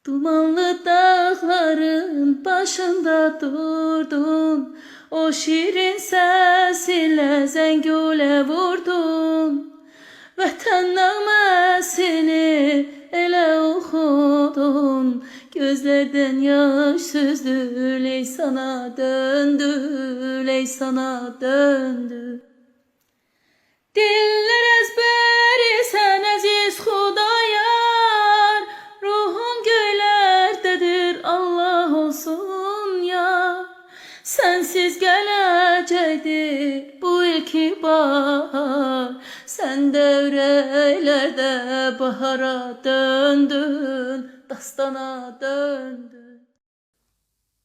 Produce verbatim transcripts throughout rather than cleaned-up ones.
دومانلی داغلارین باشیندا دوردون، او شیرین سسینله زنگوله ووردون. وطن نغمه‌سینی ائله اوخودون، گؤزلردن یاش سوزدو، لیسانا دؤندو، لیسانا دؤندو. دیللر ازبریسن، عزیز خدایار، روحون گؤیلرده‌دیر، الله اولسون یار. سنسیز گله‌جکدیر بو ایلکی باهار، سن ده اورکلرده باهارا دؤندون، داستانا دؤندون.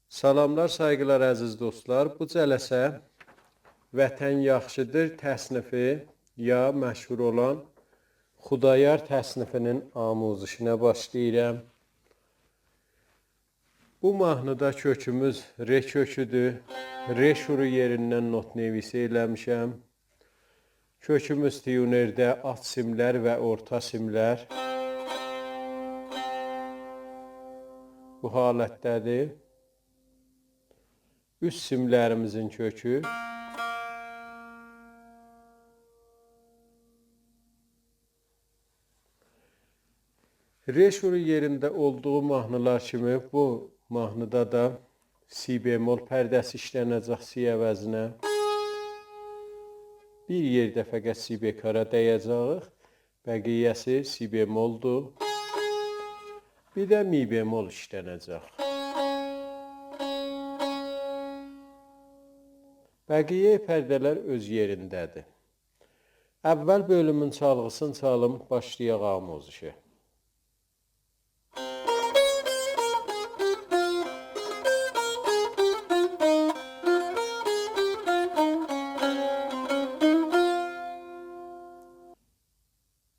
سلاملار، سایغیلار، عزیز دوستلار. بو جلسه وطن یاخشیدیر تصنیفی یا مشهور اولان خدایار تصنیفینین آموزشینه باشلاییرام. بو ماهنیدا کؤکوموز ر کؤکودور. ر شورو یئریندن نت‌نویسی ائله‌میشم. کؤکوموز تیونرده آلت سیملر و اورتا سیملر بو حالتده‌دیر. اوست سیملریمیزین کؤکو. ر شورو یئرینده اولدوغو ماهنیلار کیمی بو ماهنیدا دا سی بمل پرده‌سی ایشلنه‌جک سی عوضینه. بیر یئرده فقط سی بکارا دیه‌جه‌ییک. بقیه‌سی سی بملدور. بیر ده می بمل ایشلنه‌جک. بقیه پرده‌لر اؤز یئرینده‌دیر. اول بؤلومون چالغیسینی چالیم، باشلایاق آموزشه.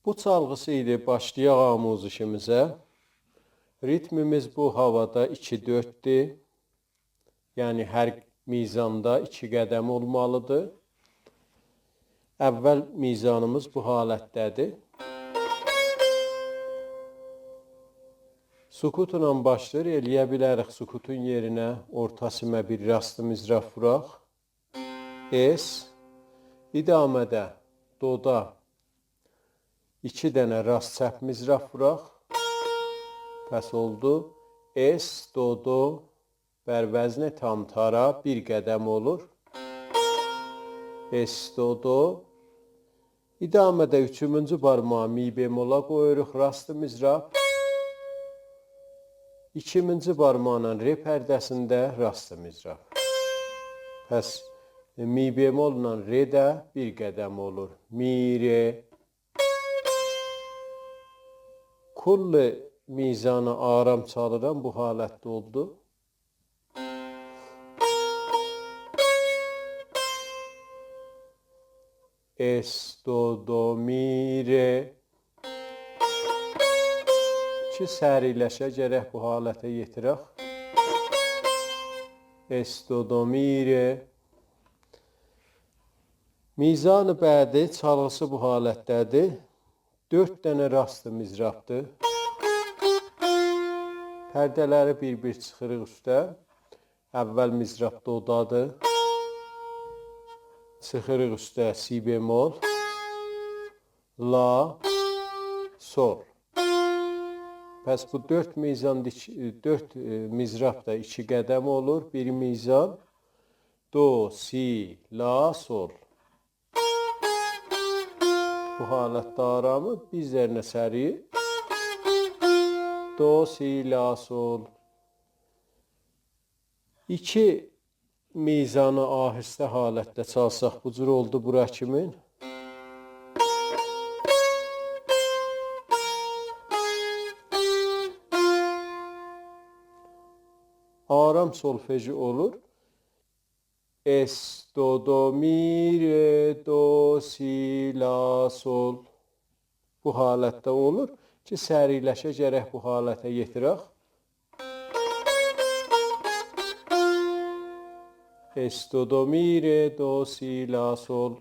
بو چالغیسی ایدی، باشلایاق آموزشیمیزه. ریتمیمیز بو هاوادا ایکی دؤرددور. یعنی هر میزاندا ایکی قدم اولمالیدیر. اول میزانیمیز بو حالتده‌دیر. سکوتلا باشلاییر، ائلیه بیلریک سکوتون یئرینه اورتا سیمه بیر راست مضراب ووراق. اس، ادامه‌ده دودا ایکی دنه راست چپ مضراب ووراق. پس اولدو اس، دو، دو، بر وزن تام‌تارا بیر قدم اولور. اس، دو، دو. ادامه‌ده اوچومونجو بارماغی می بملا قویوروق، راست مضراب. ایکیمینجی بارماغینان ر پرده‌سینده راست مضراب. پس، ائ، می بموللا ر ده بیر قدم اولور. می، ر. کل میزانی آرام چالیرام، بو حالتده اولدو. اس، دو، دو، می، ر. کی سریعلشه، گرک بو حالته یئتیرک. اس، دو، دو، می، ر. میزان بعدی چالغیسی بو حالتده‌دیر. دؤرد دنه راست مضرابدیر. پرده‌لری بیر-بیر چیخیریق اوسته. اول مضراب دودادیر. چیخیریق اوسته سی بمل، لا، سل. پس بو دؤرد میزان، دؤرد، ائ، مضراب دا ایکی قدم اولور. بیر میزان، دو، سی، لا، سل. بو حالتده آرامی، بیر ذره سریع. دو، سی، لا، سل. ایکی میزانی آهسته حالتده چالساق، بو جور اولدو بورا کیمین. آرام سولفژی اولور. اس، دو، دو، می، ر، دو، سی، لا، سل. بو حالتده اولور کی سریعلشه، گرک بو حالته یئتیرک. اس، دو، دو، می، ر، دو، سی، لا، سل.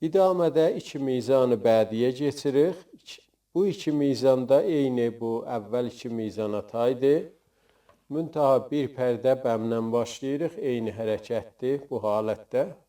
ادامه‌ده ایکی میزان بعدی‌یه کئچیریک. ایکی، بو ایکی میزان دا عینی بو اول ایکی میزانا تایدیر. منتها بیر پرده بمدن باشلاییریق، عینی حرکتدیر بو حالتده.